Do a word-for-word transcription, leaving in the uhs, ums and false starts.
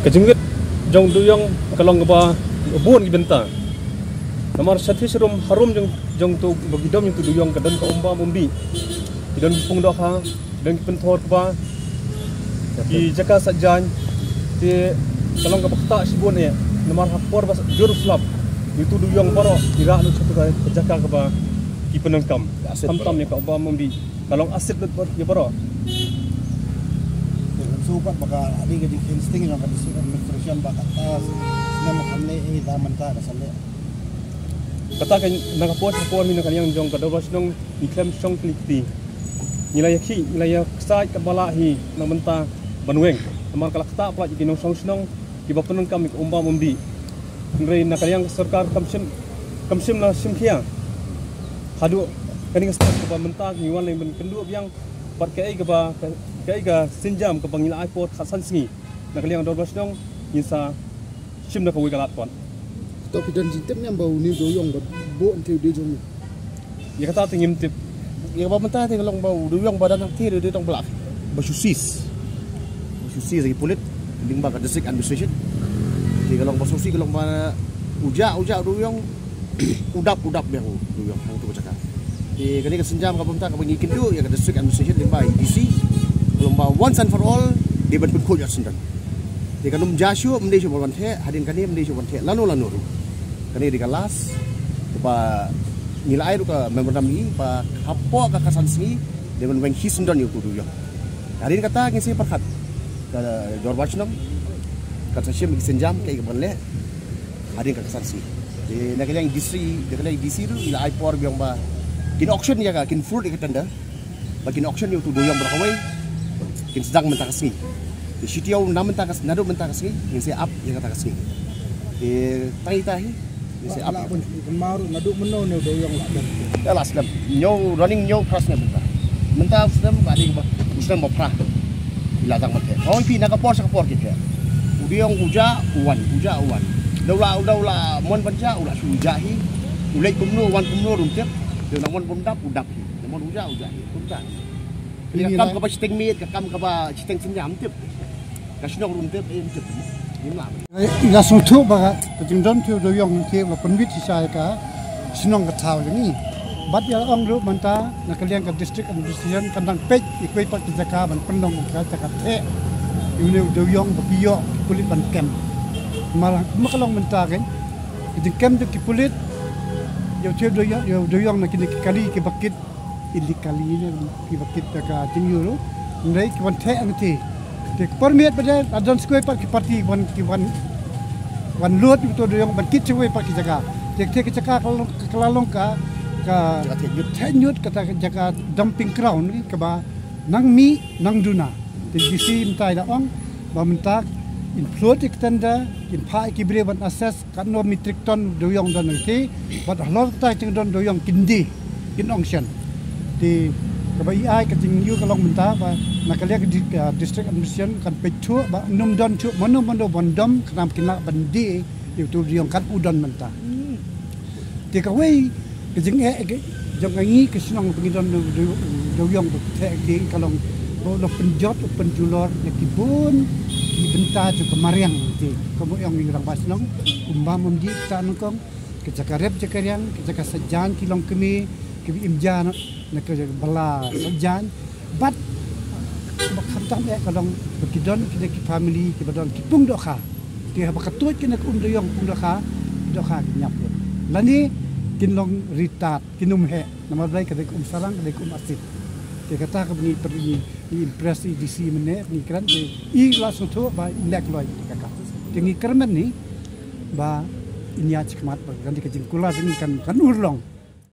Ka jingwit jong u dewïong ka long kaba bun ki bynta. Namar shathie sharum harum jong, jong uto ba ki dom jong uto u dewïong ka don ka umbam umdih. Ki don ki pung dohkha, ki don ki pynthor kba, ki jaka saitjaiñ. Te ka long kaba ktah shibun eh. Namar ha por ba jur slap, uto u dewïong baroh ki rah lut sha uto ka jaka kaba ki pyndonkam. Khamtam ïa ka umbam umdih. Ka long asid lut ïa baroh. Te kan shu pat ba ka, adi ka jingkheiñ sting jong ka district administration ba kata snem kan leh, eh, da mynta ka sa leh. Kata ka, na ka por ka por hi na ka liang jong ka dorbar shnong ngi khlem shong kli kti. Ngi la ïakhih, ngi la ïaksaid katba lah hi na bynta ban weng. Namar ka la ktah palat ïa ki nongshong shnong kiba pyndonkam ïa ka umbam umdih. Hynrei na ka liang ka sorkar kam shym, kam shym la shim khia. Haduh kane ka step kaba mynta ngi wan leh ban kynduh biang pat kaei kaba, kaei ka sienjam kaba ngi la ai por khatsan sngi. Na ka liang dorbar shnong ngin sa shim da kawei ka lad pat. To phi don jingtip ne em ba une u dewïong ba buh hangtei u dei jong u? Ïa kata te ngim tip. Ïa kaba mynta te ka long ba u dewïong ba don hangtei u dei tang ba lah ba shu seize. Ba shu seize da ki pulit lyngba ka district administration. Te ka long ba shu seize, ka long ba u jah, u jah u dewïong, u dap, u dap biang u dewïong hangto ka jaka. Te kane ka sienjam kaba mynta kaba ngi kynduh ïa ka district administration lyngba i D C, ka long ba once and for all dei ban pynkhuid ïa u syndon. Te kan ym jia shuh, ym dei shuh ban wan theh, hadien kane ym dei shuh ban theh lano lano ruh. Kane dei ka last kaba ngi la ai ruh ka memorandum hi ba hapoh ka khatsan sngi dei ban weng hi syndon ïa uto u dewïong. Hadien kata ngin sa pyrkhat ka dorbar shnong kan sa shim ïa ki sienjam kaei kaban leh hadien ka khatsan sngi. Te na ka liang i D C, na ka liang i D C ruh i la ai por biang ba kin auction ïa ka, kin float ïa ka tender. Ba kin auction ïa uto u dewïong baroh kawei. Kin sdang mynta ka sngi. Te shi taïew na mynta ka, naduh mynta ka sngi ngin sa ap ïa kata ka sngi. Te tang ita hi ngin sa ap. Lah ban kynmaw ruh naduh mynno une u dewïong lah ban. Ïa lah snem. Hynñiew, running hynñiew phra snem mynta. Mynta u snem ba dei ba u snem ba phra. I la dang ban theh. Hooid phi, na ka por sha ka por ki theh. U dewïong u jah u wan, u jah u wan. Da u la, da u la mon ban jah u la shu jah hi. U leit kumno, wan kumno ruh ym tip. Da u la mon ban dap u dap hi. Da u mon u jah u jah hi. Kumta. Ka kam kaba shiteng miet, ka kam kaba shiteng synñia ym tip. Ka shnong ruh ym tip, eh, ym tip. Ngim lah. Nga sngewthuh ba ka jingdon te u dewïong te la pynbit shisha ïa ka shnong ka thaw jong ngi. Bad ïa la ong ruh mynta na ka liang ka district administration kan dang peit ïa kiwei pat ki jaka ban pynlong ka jaka theh ïa une u dewïong ba ki ïoh ki pulit ban kem. Namar kumba ka long mynta kein, ka jingkem jong ki pulit ïa u dewïong, ïa u dewïong na kine ki kali kiba kit illegally ne kiba kit da ka jingïohi ruh. Hynrei ki wan theh hangtei. Te ka por miet ba dei la don sa kawei pat ki party wan, ki wan, wan lut ïa uto u dewïong ban kit sa kawei pat ki jaka. Te, te ka jaka ka la long, ka la long ka, ka jaka theh ñiut, theh ñiut, kata ka jaka dumping ground kaba nang mih nang duna. Te D C mynta i la ong ba mynta in float ïa ka tender, in phah ïa ki briew ban assess katno metric ton dewïong don hangtei, bad halor kata ka jingdon dewïong kin die, kin auction. Te kaba i ai ka jingïohi ka long mynta ba na ka liang ka di-, ka district administration kan peit shuh ba ym don shuh mano mano ban dom khnang ba kin lah ban die ïa uto u dewïong kat ba u don mynta. Te kawei ka jingeh ka jong ngi ka shnong ba ngi don u dew-, u dewïong ba theh te ka long ba u la pynjot u pynjulor ïa ki bun ki bynta jong ka mariang te. Kumba ong i rangbah shnong, umbam umdih kata nyngkong, ka jaka rep jaka riang, ka jaka saitjaiñ ki longkmie kiba im ja na, na ka bala saitjaiñ. Bad ba khamtam eh ka long ba ki don kine ki family kiba don ki pung dohkha. Te haba ka tuid kine ki um dewïong pung dohkha, dohkha ki ñiap lut. Lane kin long ri tad, kin ym heh. Namar balei ka dei ka um sarang, ka dei ka um asid. Te kata kaba ngi pyrshang ngi, ngi impress i D C mynne, ngi kren te i la sngewthuh ba i leh kloi ka ka. Te ngi kyrmen hi ba in ïaid shakhmat ba kan dei ka jingkular jong ngi kan, kan urlong.